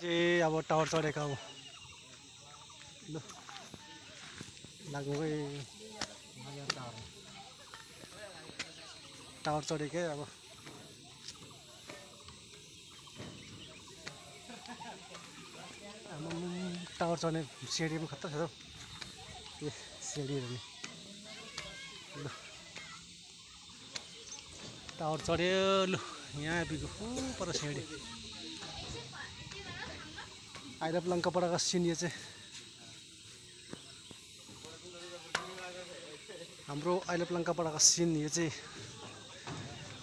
चाहिँ अब टावर चढेका हो ल लाग्नुकै टावर चढेकै अब टावर चढ्ने सिँढी पनि खतरा छ त ए सिँढीहरू नि ल टावर चढ्यो लु यहाँ आइपुग्यो पर सिँढी आइलभ लङ्कापाडाको सिन यो चाहिँ हाम्रो आइलभ लङ्कापाडाको सिन यो चाहिँ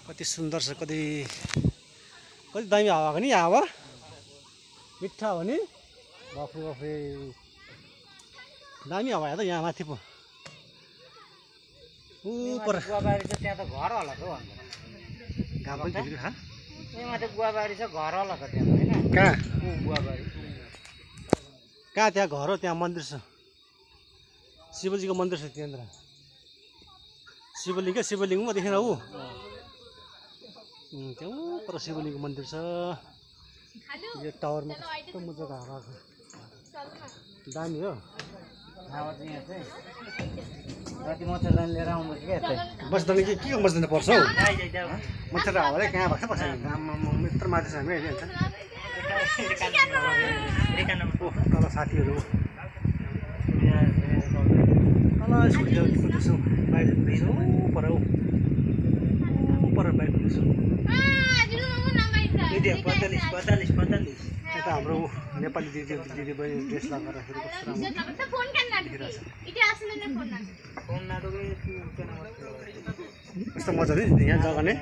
कति सुन्दर छ कति दामी हावा नि हावा मिठा हो नि बाफ्रे बाफ्रे दामी हावा त यहाँ माथि पो पर गुवाबारी छ त्यहाँ त घर होला त हो घाम पनि झुल्क्यो खा त्यहाँ माथि गुवाबारी छ घर होला त त्यहाँ हैन कहाँ गुवाबारी कहाँ त्यहाँ घर हो त्यहाँ मन्दिर छ शिवजीको मन्दिर छ त्यहाँनिर शिवलिङ्ग म देखेन ऊ त्यहाँ पर शिवलिङ्गको मन्दिर छ यो टावरमा कस्तो मजाको हावा दामी हो हावा चाहिँ यहाँ चाहिँ राति मच्छरदानी लिएर आउनुपर्छ क्या यतै बस्दैन के को बस्दैन पर्छ हौ मच्छर हावाले कहाँ भएको पर्छ मित्र माथि छ हामी अहिले तल साथीहरू तल स्कुटी बाइक कुद्दैछौँ पर बाइक कुद्दैछौँ यता हाम्रो नेपाली दिदी बहिनी ड्रेस लगाएर कस्तो मजा नि यहाँ जग्गा नै